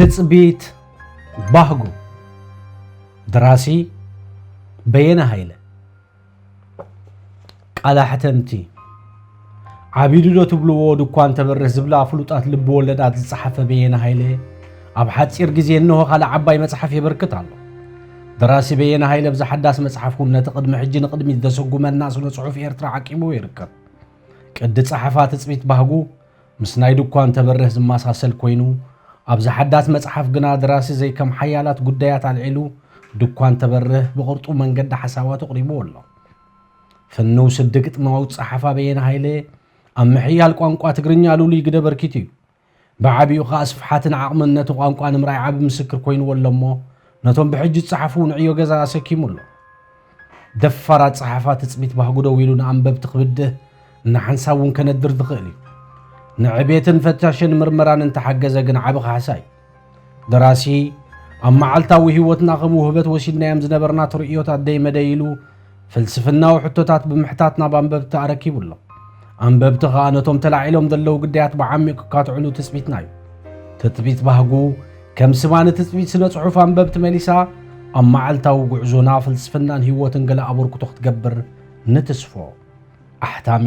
ትጽቢት ባህጉ። ደራሲ በየነ ሃይለ። ቃላ ሕተምቲ። ዓቢዱ ዶ ትብልዎ ድኳን ተበርህ ዝብላ ፍሉጣት ልቢ ወለዳት ዝጸሓፈ በየነ ሃይለ፣ ኣብ ሓጺር ግዜ እንሆ ካልእ ዓባይ መጽሓፍ የበርክት ኣሎ። ደራሲ በየነ ሃይለ ብዛ ሓዳስ መጽሓፍ እውን ነቲ ቅድሚ ሕጂ ንቕድሚት ዘሰጉመና ስነ ጽሑፍ ኤርትራ ዓቂቡ ይርከብ። ቅዲ ጸሓፋ ትጽቢት ባህጉ ምስ ናይ ድኳን ተበርህ ዝመሳሰል ኮይኑ፣ ኣብዛ ሓዳስ መጽሓፍ ግና ደራሲ ዘይከም ሓያላት ጉዳያት ኣልዒሉ ድኳን ተበርህ ብቕርጡ መንገዲ ሓሳባቱ ኣቕሪብዎ ኣሎ። ፍንው ስዲ ግጥማዊ ጸሓፋ በየነ ሃይለ ኣብ ምሕያል ቋንቋ ትግርኛ ልሉይ ግደ በርኪቱ እዩ። ብዓቢኡ ኸኣ ስፍሓትን ዓቕምን ነቲ ቋንቋ ንምርኣይ ዓቢ ምስክር ኮይንዎ ኣሎ እሞ፣ ነቶም ብሕጂ ዝጸሓፉ ንዕዮ ገዛ ኣሰኪሙ ኣሎ። ደፋር ኣጸሓፋ ትጽቢት ባህጉ ደው ኢሉ ንኣንበብቲ ክብድህ፣ ንሓንሳብ እውን ከነድር ዝኽእል እዩ። ንዕቤትን ፈታሽን ምርመራን እንተሓገዘ ግን ዓቢ ካሕሳ እዩ። ደራሲ ኣብ መዓልታዊ ህይወትና ከም ውህበት ወሲድናዮም ዝነበርና ትርእዮታት ደይ መደይ ኢሉ ፍልስፍናዊ ሕቶታት ብምሕታት ናብ ኣንበብቲ ኣረኪቡ ኣሎ። ኣንበብቲ ኸኣ ነቶም ተላዒሎም ዘለዉ ግዳያት ብዓሚቕ ክካትዕሉ ትጽቢትና እዩ። ትጽቢት ባህጉ ከም ስማ ንትጽቢት ስነ ጽሑፍ ኣንበብቲ መሊሳ ኣብ መዓልታዊ ጉዕዞና ፍልስፍናን ህይወትን ገለ ኣበርክቶ ክትገብር ንትስፎ። ኣሕታሚ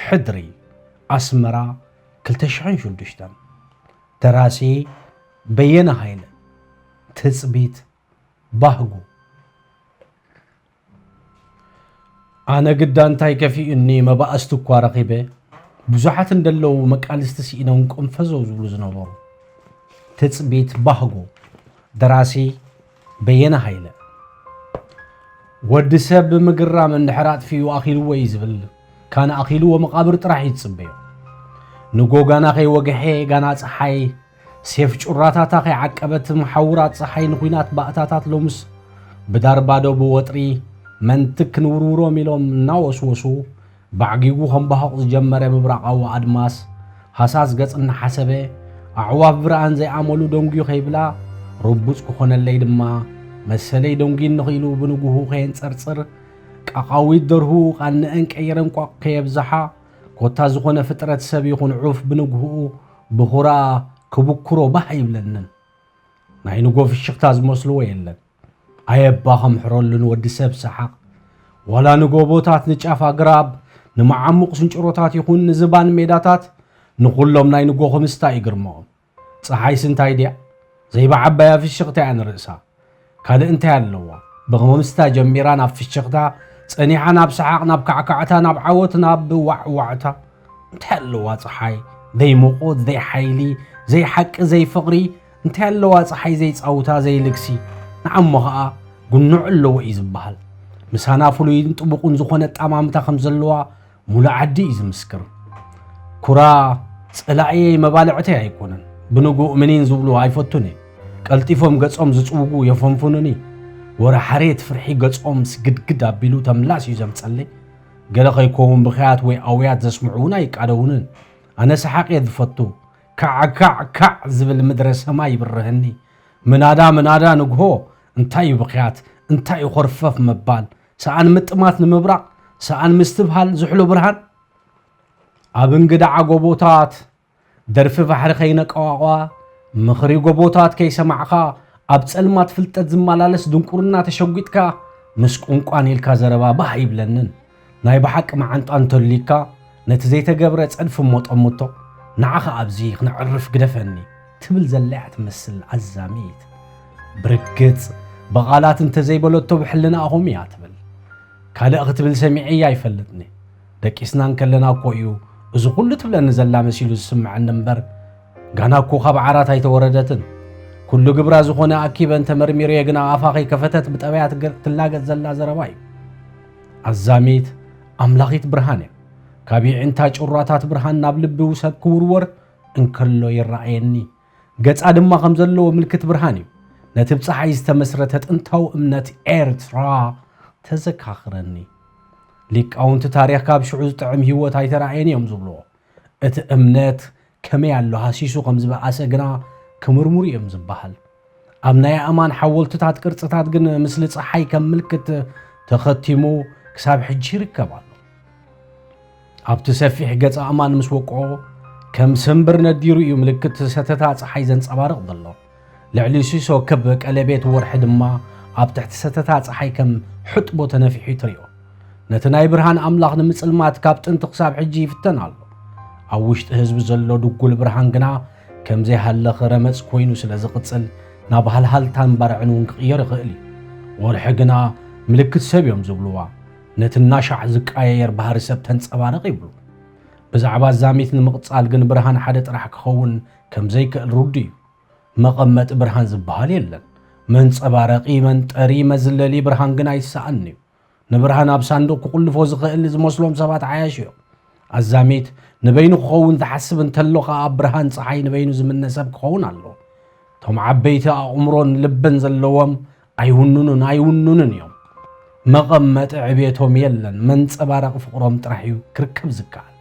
ሕድሪ ኣስመራ ክልተ ሽሕን ሽዱሽተን። ደራሲ በየነ ሃይለ። ትጽቢት ባህጉ። ኣነ ግዳ እንታይ ከፊኡኒ መባእስቲ እኳ ረኺበ፣ ብዙሓት እንደለዉ መቃልስቲ ስኢኖም ቆንፈዘው ዝብሉ ዝነበሩ። ትጽቢት ባህጉ። ደራሲ በየነ ሃይለ። ወዲ ሰብ ብምግራም እንድሕር ኣጥፊኡ ኣኺልዎ እዩ ዝብል፣ ካን ኣኺልዎ መቓብር ጥራሕ እዩ ዝጽበዮ። ንጎ ጋና ከይወግሐ፣ ጋና ጸሓይ፣ ሴፍ ጩራታታ ከይዓቀበት፣ መሓውራት ጸሓይ ንኹናት ባእታታት ሎምስ ብዳርባዶ ብወጥሪ መንትክ ክንውርውሮም ኢሎም እናወስወሱ፣ ባዕጊጉ ከምባሆቕ ዝጀመረ ምብራቓዊ ኣድማስ፣ ሃሳስ ገጽ እናሓሰበ፣ ኣዕዋፍ ብርሃን ዘይኣመሉ ደንጉዩ ከይብላ፣ ርቡጽ ክኾነለይ ድማ መሰለይ ደንጉዩ እንኽኢሉ ብንግሁ ከየንጸርጽር፣ ቃቓዊት ደርሁ ቃንአን ቀይረን ቋቕ ከየብዝሓ፣ ኮታ ዝኾነ ፍጥረት ሰብ ይኹን ዑፍ ብንግህኡ ብኹራ ክብኩሮ ባህ ኣይብለንን። ናይ ንጎ ፍሽኽታ ዝመስልዎ የለን። ኣየባ ኸምሕረሉ ንወዲ ሰብ ሰሓቕ። ዋላ ንጎቦታት ንጫፍ ኣግራብ፣ ንመዓሙቕ ስንጭሮታት ይኹን ንዝባን ሜዳታት፣ ንኹሎም ናይ ንጎ ክምስታ ይግርምኦም። ጸሓይስ እንታይ ድያ? ዘይበዓባያ ፍሽኽታ እያ ንርእሳ። ካልእ እንታይ ኣለዋ? ብኽምስታ ጀሚራ ናብ ፍሽኽታ፣ ጸኒሓ ናብ ሰሓቕ፣ ናብ ካዕካዕታ፣ ናብ ዓወት፣ ናብ ዋዕዋዕታ። እንታይ ኣለዋ ጸሓይ? ዘይሙቐት፣ ዘይሓይሊ፣ ዘይሓቂ፣ ዘይፍቕሪ። እንታይ ኣለዋ ጸሓይ ዘይጻውታ፣ ዘይልግሲ? ንዓሞ ኸኣ ጉንዕ ኣለዎ እዩ ዝበሃል። ምሳና ፍሉይን ጥቡቕን ዝኾነ ኣጣማምታ ከም ዘለዋ ሙሉእ ዓዲ እዩ ዝምስክር። ኩራ ጸላእየይ መባልዕተይ ኣይኮነን። ብንጉእ ምኒን ዝብሉ ኣይፈቱን እየ። ቀልጢፎም ገጾም ዝጽውጉ የፈንፍኑኒ። ወረ ሓሬት ፍርሒ ገጾም ስግድግድ ኣቢሉ ተምላስ እዩ ዘምጸለይ። ገለ ከይከውን ብኽያት ወይ ኣውያት ዘስምዑ እውን ኣይቃደውንን። ኣነ ሰሓቕ እየ ዝፈቱ። ካዕ ካዕ ካዕ ዝብል ምድረ ሰማይ ይብርህኒ። ምናዳ ምናዳ ንግሆ እንታይ እዩ ብኽያት፣ እንታይ እዩ ኾርፈፍ ምባል፣ ሰኣን ምጥማት ንምብራቕ፣ ሰኣን ምስትብሃል ዝሕሎ ብርሃን። ኣብ እንግዳዓ ጎቦታት ደርፊ ባሕሪ ከይነቀዋቕዋ፣ ምኽሪ ጎቦታት ከይሰማዕኻ፣ ኣብ ጸልማት ፍልጠት ዝመላለስ ድንቁርና ተሸጒጥካ፣ ምስ ቁንቋን ኢልካ ዘረባ ባህ ኣይብለንን። ናይ ብሓቂ መዓንጣ እንተልዩካ፣ ነቲ ዘይተገብረ ጸድፊ እሞ ጠምቶ፣ ንዓኻ ኣብዚ ክነዕርፍ ግደፈኒ፣ ትብል ዘላ እያ ትመስል ኣዛሚት። ብርግጽ፣ ብቓላት እንተዘይበለቶ ብሕልናኣ ከምኡ እያ ትብል። ካልእ ክትብል ሰሚዐያ ኣይፈልጥን። ደቂስና እንከለና እኮ እዩ እዚ ኩሉ ትብለኒ ዘላ መሲሉ ዝስምዐኒ እምበር፣ ጋና እኮ ካብ ዓራት ኣይተወረደትን። ኩሉ ግብራ ዝኾነ ኣኪበን ተመርሚረዮ ግና ኣፋ ከይከፈተት ብጠበያ ትገ-፣ ትላገጽ ዘላ ዘረባ እዩ። ኣዛሚት ኣምላኺት ብርሃን እያ። ካብ ይዕንታ ጭራታት ብርሃን ናብ ልቢ ውሰብ ክውርወር እንከሎ ይረኣየኒ። ገጻ ድማ ከም ዘለዎ ምልክት ብርሃን እዩ። ነቲ ብጸሓይ ዝተመስረተ ጥንታዊ እምነት ኤርትራ ተዘካኽረኒ። ሊቃውንቲ ታሪኽ ካብ ሽዑ ዝጥዕም ህይወት ኣይተራእየን እዮም ዝብልዎ። እቲ እምነት ከመይ ኣሎ ሃሲሱ ከም ዝበኣሰ ግና ክምርምሩ እዮም ዝበሃል። ኣብ ናይ ኣእማን ሓወልትታት ቅርጽታት ግን ምስሊ ጸሓይ ከም ምልክት ተኸቲሙ ክሳብ ሕጂ ይርከብ ኣሎ። ኣብቲ ሰፊሕ ገጽ ኣእማን ምስ ወቅዖ፣ ከም ሰንብር ነዲሩ እዩ ምልክት ሰተታ ጸሓይ ዘንጸባርቕ ዘሎ። ልዕሊ ሲሶ ክብ ቀለቤት ወርሒ ድማ ኣብ ትሕቲ ሰተታ ጸሓይ ከም ሕጥቦ ተነፊሑ ትሪኦ። ነቲ ናይ ብርሃን ኣምላኽ ንምጽልማት ካብ ጥንቲ ክሳብ ሕጂ ይፍተን ኣሎ። ኣብ ውሽጢ ህዝቢ ዘሎ ድጉል ብርሃን ግና ከም ዘይሃለኸ ረመጽ ኮይኑ ስለ ዝቕጽል፣ ናብ ሃልሃልታን ባርዕን እውን ክቕየር ይኽእል እዩ። ወርሒ ግና ምልክት ሰብ እዮም ዝብልዋ። ነቲ እናሻዕ ዝቀያየር ባህሪ ሰብ ተንጸባርቕ ይብሉ። ብዛዕባ ዛሚት ንምቕጻል ግን ብርሃን ሓደ ጥራሕ ክኸውን ከም ዘይክእል ርዱእ እዩ። መቐመጢ ብርሃን ዝበሃል የለን። መንጸባረቒ፣ መንጠሪ፣ መዝለሊ ብርሃን ግን ኣይሰኣን እዩ። ንብርሃን ኣብ ሳንዱቕ ክቑልፎ ዝኽእል ዝመስሎም ሰባት ዓያሹ እዮም። ኣዛሚት ንበይኑ ክኸውን ዝሓስብ እንተሎ ኸኣ፣ ኣብ ብርሃን ጸሓይ ንበይኑ ዝምነ ሰብ ክኸውን ኣለዎ። እቶም ዓበይቲ ኣእምሮን ልብን ዘለዎም ኣይውንኑን፣ ኣይውንኑን እዮም። መቐመጢ ዕቤቶም የለን፣ መንጸባረቒ ፍቕሮም ጥራሕ እዩ ክርከብ ዝከኣል።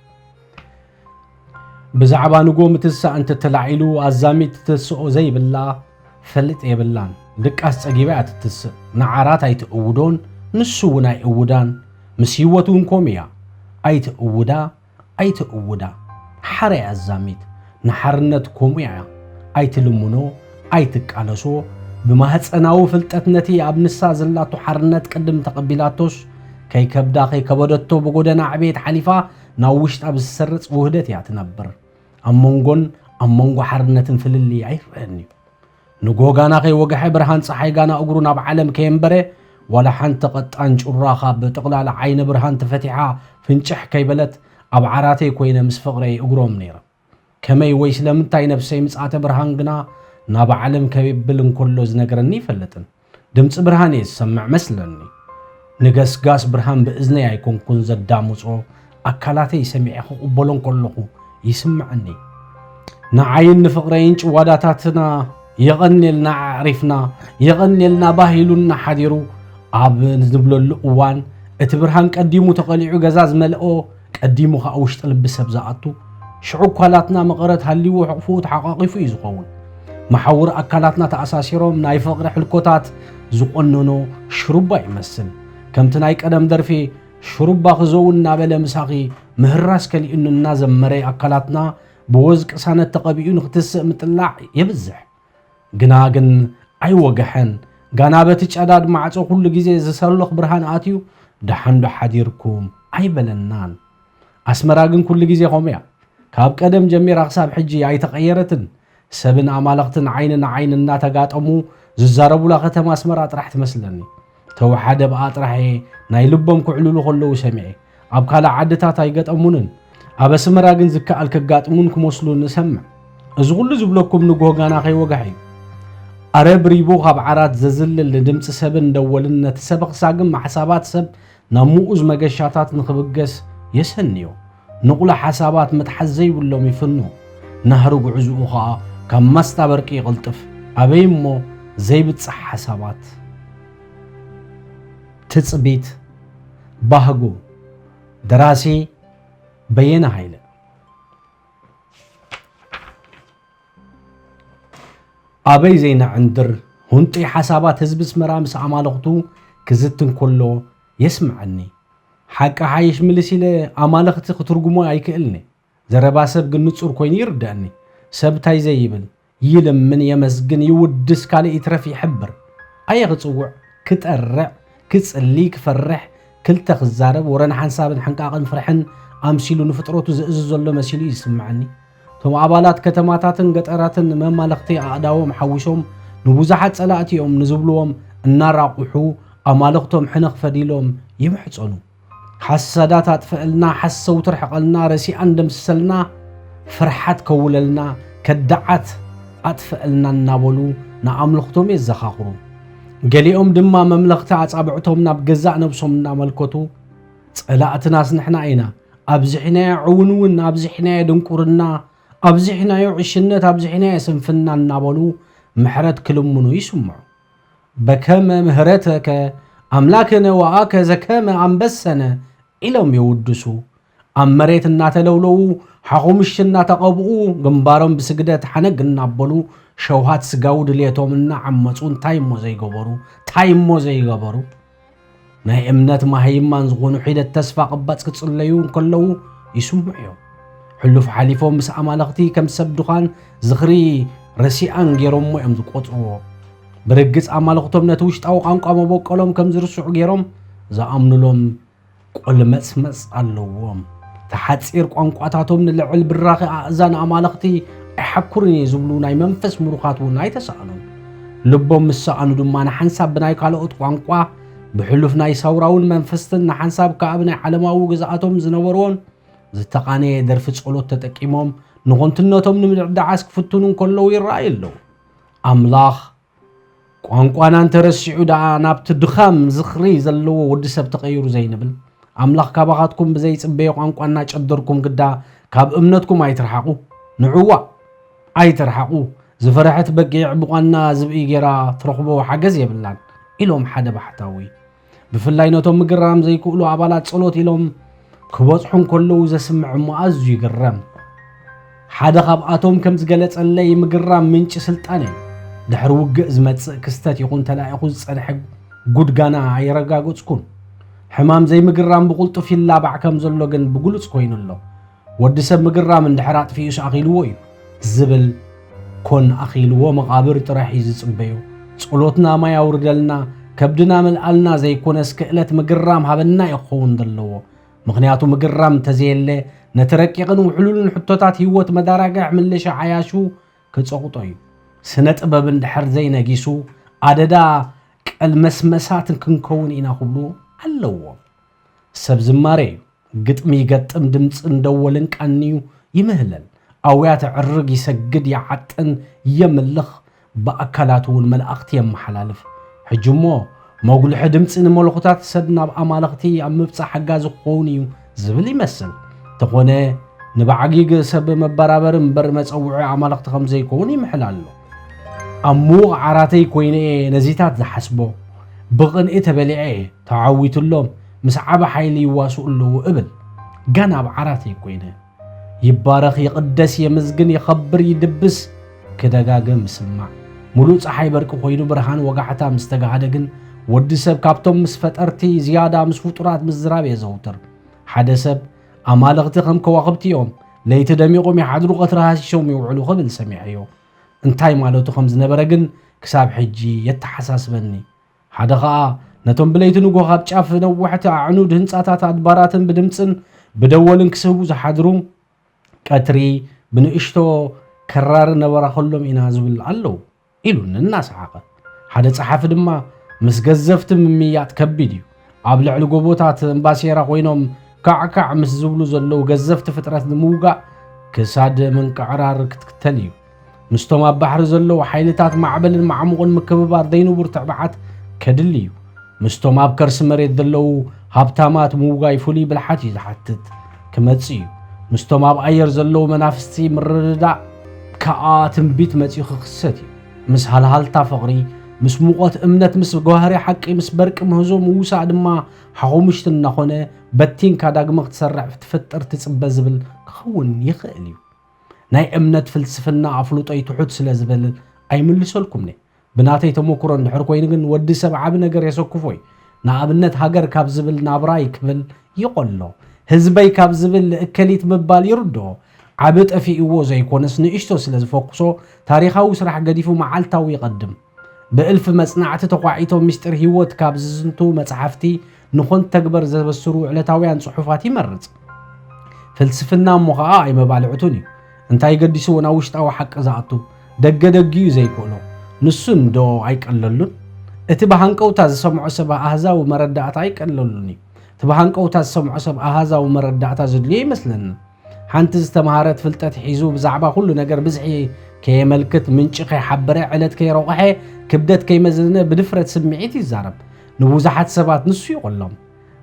ብዛዕባ ንጎ ምትሳእ እንተተላዒሉ፣ ኣዛሚት ትተስኦ ዘይብላ ፈልጥ የብላን። ድቃስ ጸጊባ እያ ትትስእ። ንዓራት ኣይትእውዶን፣ ንሱ እውን ኣይእውዳን። ምስ ህይወት እውን ከምኡ እያ። ኣይትእውዳ፣ ኣይትእውዳ። ሓራይ ኣዛሚት ንሓርነት ከምኡ እያ። ኣይትልምኖ፣ ኣይትቃለሶ። ብማህጸናዊ ፍልጠት ነቲ ኣብ ንሳ ዘላቶ ሓርነት ቅድም ተቐቢላቶስ፣ ከይከብዳ ከይከበደቶ ብጎደና ዕቤት ሓሊፋ ናብ ውሽጣ ብዝሰርጽ ውህደት እያ ትነብር። ኣብ መንጎን ኣብ መንጎ ሓርነትን ፍልልይ ኣይረኣን እዩ። ንጎ ጋና ከይወግሐ፣ ብርሃን ጸሓይ ጋና እግሩ ናብ ዓለም ከየንበረ፣ ዋላ ሓንቲ ቀጣን ጩራ ካብ ጥቕላል ዓይኒ ብርሃን ተፈቲሓ ፍንጭሕ ከይበለት፣ ኣብ ዓራተይ ኮይነ ምስ ፍቕረይ እግሮም ነይረ። ከመይ ወይ ስለምንታይ ነፍሰይ ምጽኣተ ብርሃን ግና ናብ ዓለም ከብል እንከሎ ዝነግረኒ ይፈልጥን። ድምጺ ብርሃን እየ ዝሰምዕ መስለኒ። ንገስጋስ ብርሃን ብእዝነይ ኣይኮንኩን ዘዳምጾ፣ ኣካላተይ ሰሚዐ ክቕበሎ እንከለኹ ይስምዐኒ። ንዓይን ንፍቕረይን ጭዋዳታትና የቐንየልና ኣዕሪፍና፣ የቐንየልና ባህ ኢሉና ሓዲሩ ኣብ ንብለሉ እዋን፣ እቲ ብርሃን ቀዲሙ ተቐሊዑ ገዛ ዝመልኦ፣ ቀዲሙ ኸኣ ውሽጢ ልቢ ሰብ ዝኣቱ፣ ሽዑ ኣካላትና መቐረት ሃልይዎ ሕቑፍኡ ተሓቋቒፉ እዩ ዝኸውን። መሓውር ኣካላትና ተኣሳሲሮም ናይ ፍቕሪ ሕልኮታት ዝቖነኖ ሽሩባ ይመስል። ከምቲ ናይ ቀደም ደርፊ ሽሩባ ክዘው እናበለ ምሳኺ ምህራስ ከሊኡኒ እናዘመረ ኣካላትና ብወዝ ቅሳነት ተቐቢኡ ንክትስእ ምጥላዕ የብዝሕ። ግና ግን ኣይወገሐን። ጋና በቲ ጨዳድ ማዕጾ ኩሉ ግዜ ዝሰሎኽ ብርሃን ኣትዩ፣ "ደሓን ዶ ሓዲርኩም?" ኣይበለናን። ኣስመራ ግን ኩሉ ግዜ ከምኡ እያ። ካብ ቀደም ጀሚራ ክሳብ ሕጂ ኣይተቐየረትን። ሰብን ኣማልኽትን ዓይኒ ንዓይኒ እናተጋጠሙ ዝዛረቡላ ከተማ ኣስመራ ጥራሕ ትመስለኒ። ተወሓደ ብኣ ጥራሕ እየ ናይ ልቦም ክዕልሉ ከለዉ ሰሚዐ። ኣብ ካልእ ዓድታት ኣይገጠሙንን። ኣብ ኣስመራ ግን ዝከኣል ከጋጥሙን ክመስሉን እሰምዕ። እዚ ኩሉ ዝብለኩም ንጎ ጋና ከይወግሐ እዩ። ኣረብ ሪቡ ካብ ዓራት ዘዝልል ንድምጺ ሰብን ደወልን ነቲ ሰብ ኣኽሳግም ሓሳባት ሰብ ናብ ምኡዝ መገሻታት ንኽብገስ የሰንዮ። ንቑሎ ሓሳባት ምትሓዝ ዘይብሎም ይፍኑ። ናህሪ ጉዕዝኡ ኸኣ ካብ ማስታ በርቂ ይቕልጥፍ። ኣበይ እሞ ዘይብጻሕ ሓሳባት። ትጽቢት ባህጉ። ደራሲ በየነ ሃይለ። ኣበይ ዘይነዕንድር፣ ሁንጡይ ሓሳባት ህዝቢ ኣስመራ ምስ ኣማልኽቱ ክዝቲ እንከሎ የስምዐኒ። ሓቂ ሓይሽ ምልስ ኢለ ኣማልኽቲ ክትርጉሞ ኣይክእልኒ። ዘረባ ሰብ ግን ንጹር ኮይኑ ይርደኣኒ። ሰብ እንታይ ዘይብል? ይልምን፣ የመስግን፣ ይውድስ፣ ካልእ ይትረፍ ይሕብር። ኣየ ክጽውዕ፣ ክጠርዕ፣ ክጽሊ፣ ክፈርሕ፣ ክልተ ክዛረብ፣ ወረ ንሓንሳብን ሕንቃቕን ፍርሕን ኣምሲሉ ንፍጥረቱ ዝእዝዝ ዘሎ መሲሉ እዩ ዝስምዓኒ። እቶም ኣባላት ከተማታትን ገጠራትን መማልኽቲ ኣእዳዎም ሓዊሶም ንብዙሓት ጸላእቲ እዮም ንዝብልዎም እናራቑሑ ኣማልኽቶም ሕንኽ ፈዲሎም ይምሕጸኑ። ሓሳዳት ኣጥፍእልና፣ ሓሰውቲ ርሕቐልና፣ ረሲኣን ደምስሰልና፣ ፍርሓት ከውለልና፣ ከዳዓት ኣጥፍእልና እናበሉ ንኣምልኽቶም የዘኻኽሩ። ገሊኦም ድማ መምለኽቲ ኣጻብዕቶም ናብ ገዛእ ነብሶም እናመልከቱ፣ "ጸላእትናስ ንሕና ኢና፣ ኣብዚሕናዮ ዕውንውን፣ ኣብዚሕናዮ ድንቁርና፣ ኣብዚሕናዮ ዕሽነት፣ ኣብዚሕናዮ ስንፍና" እናበሉ ምሕረት ክልምኑ ይስምዑ። "በከመ ምህረተከ ኣምላክነ ወአከ ዘከመ ኣንበሰነ" ኢሎም የውድሱ። ኣብ መሬት እናተለውለዉ፣ ሓኹምሽ እናተቐብኡ፣ ግንባሮም ብስግደት ሓነግ እናበሉ፣ ሸውሃት ስጋዊ ድልየቶም እናዓመጹ፣ እንታይ እሞ ዘይገበሩ፣ እንታይ እሞ ዘይገበሩ? ናይ እምነት ማሃይማን ዝኾኑ ሒደት ተስፋ ቅባጽ ክጽለዩ እንከለዉ ይስምዑ እዮም። ሕሉፍ ሓሊፎም ምስ ኣማልኽቲ ከም ሰብ ድዃን ዝኽሪ ረሲኣን ገይሮሞ እዮም ዝቆጽርዎ። ብርግጽ ኣማልኽቶም ነቲ ውሽጣዊ ቋንቋ መበቆሎም ከም ዝርስዑ ገይሮም ዝኣምኑሎም ቆልመጽመጽ ኣለዎም። እቲ ሓጺር ቋንቋታቶም ንልዕል ብራኺ ኣእዛን ኣማልኽቲ ኣይሓኩርን እየ ዝብሉ ናይ መንፈስ ምሩኻት እውን ኣይተሳእኑን። ልቦም ምስ ሰኣኑ ድማ ንሓንሳብ ብናይ ካልኦት ቋንቋ፣ ብሕሉፍ ናይ ሳውራውን መንፈስትን ንሓንሳብ ከኣ ብናይ ዓለማዊ ግዝኣቶም ዝነበርዎን ዝተቓነየ ደርፊ ጸሎት ተጠቂሞም ንኾንትነቶም ንምድዕዳዓስ ክፍትኑ እንከለዉ ይረኣዩ ኣለዉ። ኣምላኽ ቋንቋና እንተረሲዑ ደኣ ናብቲ ድኻም ዝኽሪ ዘለዎ ወዲ ሰብ ተቐይሩ ዘይንብል፣ ኣምላኽ ካባኻትኩም ብዘይጽበዮ ቋንቋ እናጨደርኩም ግዳ ካብ እምነትኩም ኣይትርሓቑ። ንዕዋ ኣይትርሓቑ። ዝፈረሐት በጊዕ ብቋና ዝብኢ ጌራ ትረኽቦ ሓገዝ የብላን ኢሎም ሓደ ባሕታዊ። ብፍላይ ነቶም ምግራም ዘይክእሉ ኣባላት ጸሎት ኢሎም ክበጽሑ እንከለዉ ዘስምዕ እሞ ኣዝዩ ይግረም። ሓደ ካብኣቶም ከም ዝገለጸለይ ምግራም ምንጪ ስልጣን እዩ። ድሕሪ ውግእ ዝመጽእ ክስተት ይኹን ተላኢኹ ዝጸንሐ ጉድጋና ኣየረጋገጽኩን። ሕማም ዘይምግራም ብቕልጡፍ ይላባዕ ከም ዘሎ ግን ብግሉጽ ኮይኑ ኣሎ። ወዲ ሰብ ምግራም እንድሕር ኣጥፊኡስ ኣኺልዎ እዩ ዝብል ኮን ኣኺልዎ መቓብር ጥራሕ እዩ ዝጽበዮ። ጸሎትና ማይ ኣውርደልና፣ ከብድና መልኣልና ዘይኮነስ ክእለት ምግራም ሃበና እዩ ክኸውን ዘለዎ። ምኽንያቱ ምግራም እንተዘየለ ነቲ ረቂቕን ውሕሉልን ሕቶታት ህይወት መዳራግሕ ምልሻ ዓያሹ ክጸቕጦ እዩ። ስነ ጥበብ እንድሕር ዘይነጊሱ ኣደዳ ቀልመስመሳት ክንከውን ኢና ክብሉ ኣለዎም። ሰብ ዝማሬ እዩ። ግጥሚ ይገጥም፣ ድምጽን ደወልን ቃንዩ ይምህለል። ኣውያት ዕርግ ይሰግድ፣ ይዓጥን የምልኽ፣ ብኣካላቱ እውን መልኣኽቲ የመሓላልፍ። ሕጂ እሞ መጉልሒ ድምጺ ንመለኹታት ሰብ ናብ ኣማልኽቲ ኣብ ምብጻሕ ሓጋዚ ክኸውን እዩ ዝብል ይመስል። እንተኾነ ንበዓጊግ ሰብ መበራበሪ እምበር መጸውዒ ኣማልኽቲ ከም ዘይከውን ይምሕል ኣሎ። ኣብ ምዉቕ ዓራተይ ኮይነ እየ ነዚታት ዝሓስቦ። ብቕንኢ ተበሊዐ እየ፣ ተዓዊቱሎም፣ ምስ ዓቢ ሓይሊ ይዋስኡ ኣለዉ እብል። ገና ኣብ ዓራተይ ኮይነ። ይባረኽ፣ ይቕደስ፣ የመስግን፣ ይኸብር፣ ይድብስ፣ ክደጋግም ስማዕ። ሙሉእ ጸሓይ በርቂ ኮይኑ ብርሃን ወጋሕታ ምስ ተጋህደ ግን ወዲ ሰብ ካብቶም ምስ ፈጠርቲ ዝያዳ ምስ ፍጡራት ምዝራብ የዘውትር። ሓደ ሰብ ኣማልኽቲ ከም ከዋኽብቲ እዮም፣ ለይቲ ደሚቖም ይሓድሩ፣ ቀትሪ ሃሲሶም ይውዕሉ ክብል ሰሚዐዮ። እንታይ ማለቱ ከም ዝነበረ ግን ክሳብ ሕጂ የተሓሳስበኒ። ሓደ ኸኣ ነቶም ብለይቲ ንግሆ ካብ ጫፍ ነዋሕቲ ኣዕኑድ ህንጻታት ኣድባራትን ብድምጽን ብደወልን ክስህቡ ዝሓድሩ፣ ቀትሪ ብንእሽቶ ከራሪ ነበራ ከሎም ኢና ዝብል ኣለዉ ኢሉኒ እናሰሓቐ። ሓደ ጸሓፊ ድማ ምስ ገዘፍቲ ምምይያጥ ከቢድ እዩ። ኣብ ልዕሊ ጎቦታት እምባሴራ ኮይኖም ካዕካዕ ምስ ዝብሉ ዘለዉ ገዘፍቲ ፍጥረት ንምውጋእ ክሳድ ምንቅዕራር ክትክተል እዩ። ምስቶም ኣብ ባሕሪ ዘለዉ ሓይልታት ማዕበልን ማዕሙቕን ምክብባር ዘይንቡር ትዕባዓት ከድሊ እዩ። ምስቶም ኣብ ከርሲ መሬት ዘለዉ ሃብታማት ምውጋይ ፍሉይ ብልሓት እዩ ዝሓትት። ክመጽእ እዩ። ምስቶም ኣብ ኣየር ዘለዉ መናፍስቲ ምርድዳእ ከኣ ትንቢት መጺኡ ክኽሰት እዩ። ምስ ሃልሃልታ ፍቕሪ፣ ምስ ሙቐት እምነት፣ ምስ ጓህሪ ሓቂ፣ ምስ በርቂ ምህዞ ምውሳእ ድማ ሓኾምሽቲ እናኾነ በቲንካ ዳግመ ክትሰርዕ ክትፈጥር ትጽበ ዝብል ክኸውን ይኽእል እዩ። ናይ እምነት ፍልስፍና ኣፍልጦይ ትሑት ስለ ዝበል ኣይምልሰልኩምኒ። ብናተይ ተመኩሮ እንድሕር ኮይኑ ግን ወዲ ሰብ ዓቢ ነገር የሰክፎ እዩ። ንኣብነት ሃገር ካብ ዝብል ናብራይ ክብል ይቐሎ። ህዝበይ ካብ ዝብል እከሊት ምባል ይርድኦ። ዓቢ ጠፊእዎ ዘይኮነስ ንእሽቶ ስለ ዝፈኩሶ ታሪኻዊ ስራሕ ገዲፉ መዓልታዊ ይቐድም። ብእልፊ መጽናዕቲ ተዃዒቶም ምስጢር ህይወት ካብ ዝዝንቱ መጽሓፍቲ ንኾን ተግበር ዘበስሩ ዕለታውያን ጽሑፋት ይመርጽ። ፍልስፍና እሞ ኸኣ ኣይመባልዕቱን እዩ። እንታይ ገዲስዎ ናብ ውሽጣዊ ሓቂ ዝኣቱ ደገ ደጊኡ ዘይክእሎ ንሱ እንዶ ኣይቀለሉን። እቲ ብሃንቀውታ ዝሰምዖ ሰብ ኣህዛዊ መረዳእታ ኣይቀለሉን እዩ። እቲ ብሃንቀውታ ዝሰምዖ ሰብ ኣሃዛዊ መረዳእታ ዘድልዮ ይመስለኒ። ሓንቲ ዝተምሃረት ፍልጠት ሒዙ ብዛዕባ ኩሉ ነገር ብዝሒ ከየመልክት፣ ምንጪ ከይሓበረ፣ ዕለት ከይረቑሐ፣ ክብደት ከይመዘነ ብድፍረት ስምዒት ይዛረብ። ንብዙሓት ሰባት ንሱ ይቕሎም።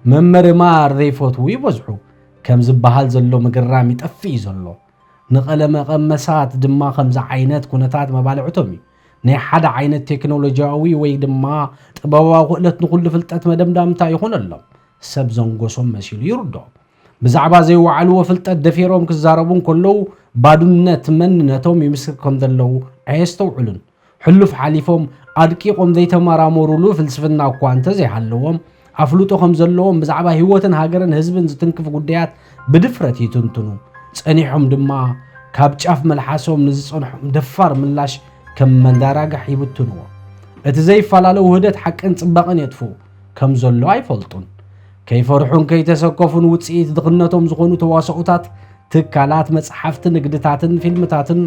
ምምርማር ዘይፈትዉ ይበዝሑ። ከም ዝበሃል ዘሎ ምግራም ይጠፍእ እዩ ዘሎ። ንቐለመቐመሳት ድማ ከምዚ ዓይነት ኩነታት መባልዕቶም እዩ። ናይ ሓደ ዓይነት ቴክኖሎጂያዊ ወይ ድማ ጥበባዊ ክእለት ንኹሉ ፍልጠት መደምዳምታ ይኾነሎም። ሰብ ዘንጎሶም መሲሉ ይርድኦም። ብዛዕባ ዘይወዓልዎ ፍልጠት ደፊሮም ክዛረቡ እንከለዉ ባዱነት መንነቶም ይምስክር ከም ዘለዉ ኣየስተውዕሉን። ሕሉፍ ሓሊፎም ኣድቂቖም ዘይተመራመሩሉ ፍልስፍና እኳ እንተዘይሃለዎም ኣፍልጦ ከም ዘለዎም ብዛዕባ ህይወትን ሃገርን ህዝብን ዝትንክፍ ጉዳያት ብድፍረት ይትንትኑ። ጸኒሖም ድማ ካብ ጫፍ መልሓሶም ንዝጸንሖም ደፋር ምላሽ ከም መዳራግሕ ይብትንዎ። እቲ ዘይፈላለ ውህደት ሓቅን ጽባቐን የጥፍኡ፣ ከም ዘሎ ኣይፈልጡን። ከይፈርሑን ከይተሰከፉን ውጽኢት ድኽነቶም ዝኾኑ ተዋሳኦታት፣ ትካላት፣ መጽሓፍቲ፣ ንግድታትን ፊልምታትን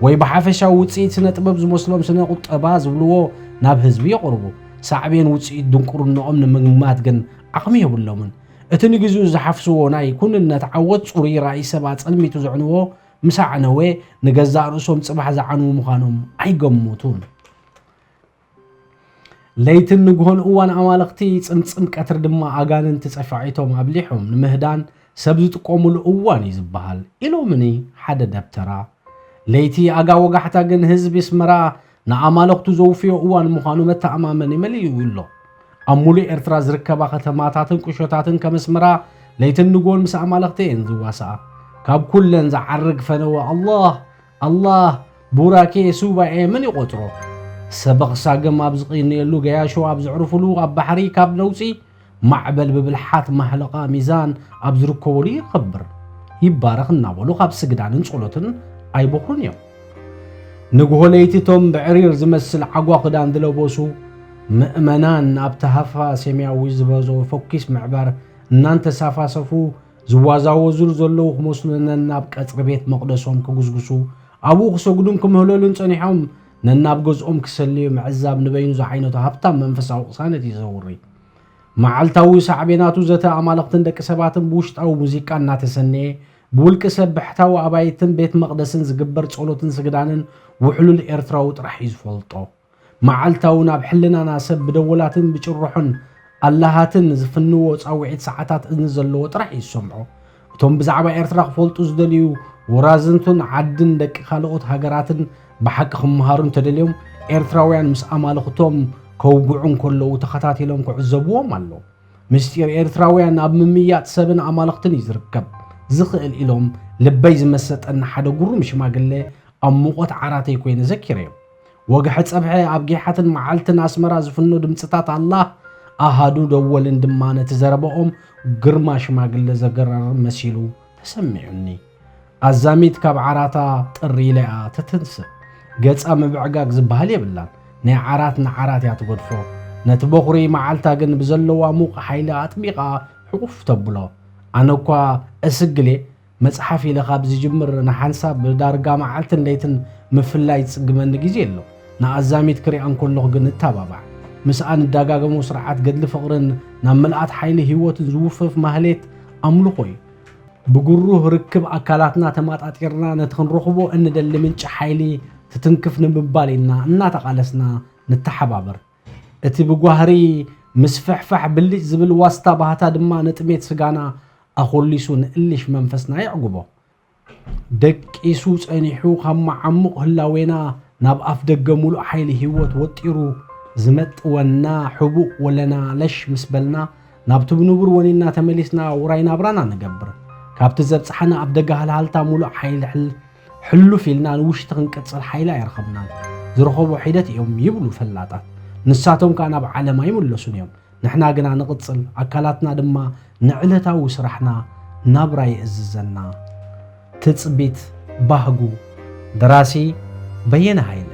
ወይ ብሓፈሻዊ ውጽኢት ስነ ጥበብ ዝመስሎም ስነ ቁጠባ ዝብልዎ ናብ ህዝቢ የቕርቡ። ሳዕቤን ውጽኢት ድንቁርናኦም ንምግማት ግን ዓቕሚ የብሎምን። እቲ ንግዚኡ ዝሓፍስዎ ናይ ኩንነት ዓወት ጽሩይ ራእይ ሰብ ኣጸልሚቱ ዘዕንዎ ምስ ኣዕነወ፣ ንገዛእ ርእሶም ጽባሕ ዝዓንዉ ምዃኖም ኣይገምቱን። ለይትን ንግሆን እዋን ኣማልኽቲ፣ ጽምጽም ቀትሪ ድማ ኣጋንንቲ ጸፋዒቶም ኣብሊሖም ንምህዳን ሰብ ዝጥቀሙሉ እዋን እዩ ዝበሃል ኢሎምኒ ሓደ ደብተራ። ለይቲ ኣጋ ወጋሕታ ግን ህዝቢ ኣስመራ ንኣማልኽቱ ዘውፍዮ እዋን ምዃኑ መተኣማመኒ መሊኡ ኣሎ። ኣብ ሙሉእ ኤርትራ ዝርከባ ከተማታትን ቁሾታትን ከም ኣስመራ ለይትን ንግሆን ምስ ኣማልኽቲ እየን ዝዋስኣ። ካብ ኩለን ዝዓርግ ፈነወ ኣላህ ኣላህ ቡራኬ ሱባኤ መን ይቖጽሮ? ሰበኽ ሳግም ኣብ ዝቕንየሉ፣ ገያሾ ኣብ ዘዕርፉሉ፣ ኣብ ባሕሪ ካብ ነውጺ፣ ማዕበል ብብልሓት ማሕለቓ ሚዛን ኣብ ዝርከበሉ ይኸብር፣ ይባረኽ እናበሉ ካብ ስግዳንን ጸሎትን ኣይቦኽሩን እዮም። ንግሆ ለይቲ እቶም ብዕሪር ዝመስል ዓጓ ክዳን ዝለበሱ ምእመናን ኣብቲ ሃፋ ሰማያዊ ዝበዞ ፈኲስ ምዕባር እናንተሳፋሰፉ ዝዋዛወዙ ዘለዉ ክመስሉ ነናብ ቀጽሪ ቤት መቕደሶም ክጉስጉሱ፣ ኣብኡ ክሰግዱን ክምህለሉን ጸኒሖም፣ ነናብ ገዝኦም ክሰልዩ ምዕዛብ ንበይኑ ዝዓይነቱ ሃብታም መንፈሳዊ ቅሳነት እዩ ዘውሪ። መዓልታዊ ሳዕቤናቱ ዘተ ኣማልኽትን ደቂ ሰባትን ብውሽጣዊ ሙዚቃ እናተሰነየ፣ ብውልቂ ሰብ ብሕታዊ ኣባይትን ቤት መቕደስን ዝግበር ጸሎትን ስግዳንን ውሕሉል ኤርትራዊ ጥራሕ እዩ ዝፈልጦ። መዓልታዊ ናብ ሕልናና ሰብ ብደወላትን ብጭርሖን ኣላሃትን ዝፍንዎ ጻውዒት ሰዓታት እዝኒ ዘለዎ ጥራሕ እዩ ዝሰምዖ። እቶም ብዛዕባ ኤርትራ ክፈልጡ ዝደልዩ ወራዝንቱን ዓድን ደቂ ካልኦት ሃገራትን ብሓቂ ክመሃሩ እንተደልዮም፣ ኤርትራውያን ምስ ኣማልኽቶም ከውግዑ እንከለዉ ተኸታቲሎም ክዕዘብዎም ኣለዎም። ምስጢር ኤርትራውያን ኣብ ምምይያጥ ሰብን ኣማልኽትን እዩ ዝርከብ። ዝኽእል ኢሎም ልበይ ዝመሰጠኒ ሓደ ግሩም ሽማግለ ኣብ ሙቐት ዓራተይ ኮይነ ዘኪረዮ። ወግሐ ጸብሐ ኣብ ጊሓትን መዓልትን ኣስመራ ዝፍኖ ድምጽታት ኣላህ ኣሃዱ ደወልን ድማ ነቲ ዘረባኦም ግርማ ሽማግለ ዘገራርም መሲሉ ተሰሚዑኒ። ኣዛሚት ካብ ዓራታ ጥር ኢላ እያ ትትንስእ። ገጻ ምብዕጋግ ዝበሃል የብላን። ናይ ዓራት ንዓራት እያ ትገድፎ። ነቲ በኹሪ መዓልታ ግን ብዘለዋ ሙቕ ሓይሊ ኣጥቢቓ ሕቑፍ ተብሎ። ኣነ እኳ እስግሌ መጽሓፍ ኢለ ካብ ዝጅምር ንሓንሳብ ዳርጋ መዓልትን ለይትን ምፍላይ ዝጽግመኒ ግዜ ኣሎ። ንኣዛሚት ክሪኣ እንከለኹ ግን እተባባዕ። ምስኣ ንዳጋገሞ ስርዓት ገድሊ ፍቕርን ናብ ምልኣት ሓይሊ ህይወትን ዝውፍፍ ማህሌት ኣምልኾ እዩ። ብግሩህ ርክብ ኣካላትና ተማጣጢርና ነቲ ክንረኽቦ እንደሊ ምንጪ ሓይሊ ትትንክፍ ንምባል ኢልና እናተቓለስና ንተሓባበር። እቲ ብጓህሪ ምስፍሕፋሕ ብልጭ ዝብል ዋስታ ባህታ ድማ ንጥሜት ስጋና ኣኾሊሱ ንእልሽ መንፈስና የዕጉቦ። ደቂሱ ጸኒሑ ካብ መዓሙቕ ህላዌና ናብ ኣፍ ደገ ሙሉእ ሓይሊ ህይወት ወጢሩ ዝመጥወና ሕቡእ ወለና ለሽ ምስ በልና ናብቲ ብንቡር ወኒንና ተመሊስና ውራይ ናብራና ንገብር። ካብቲ ዘብጽሓና ኣፍ ደገ ሃልሃልታ ሙሉእ ሓይሊ ሕል- ሕሉፍ ኢልና ንውሽጢ ክንቅጽል ሓይሊ ኣይረኸብናን። ዝረኸቡ ሒደት እዮም ይብሉ ፈላጣት። ንሳቶም ከኣ ናብ ዓለም ኣይምለሱን እዮም። ንሕና ግና ንቕጽል፣ ኣካላትና ድማ ንዕለታዊ ስራሕና ናብራ የእዝዘና። ትጽቢት ባህጉ። ደራሲ በየነ ሃይለ።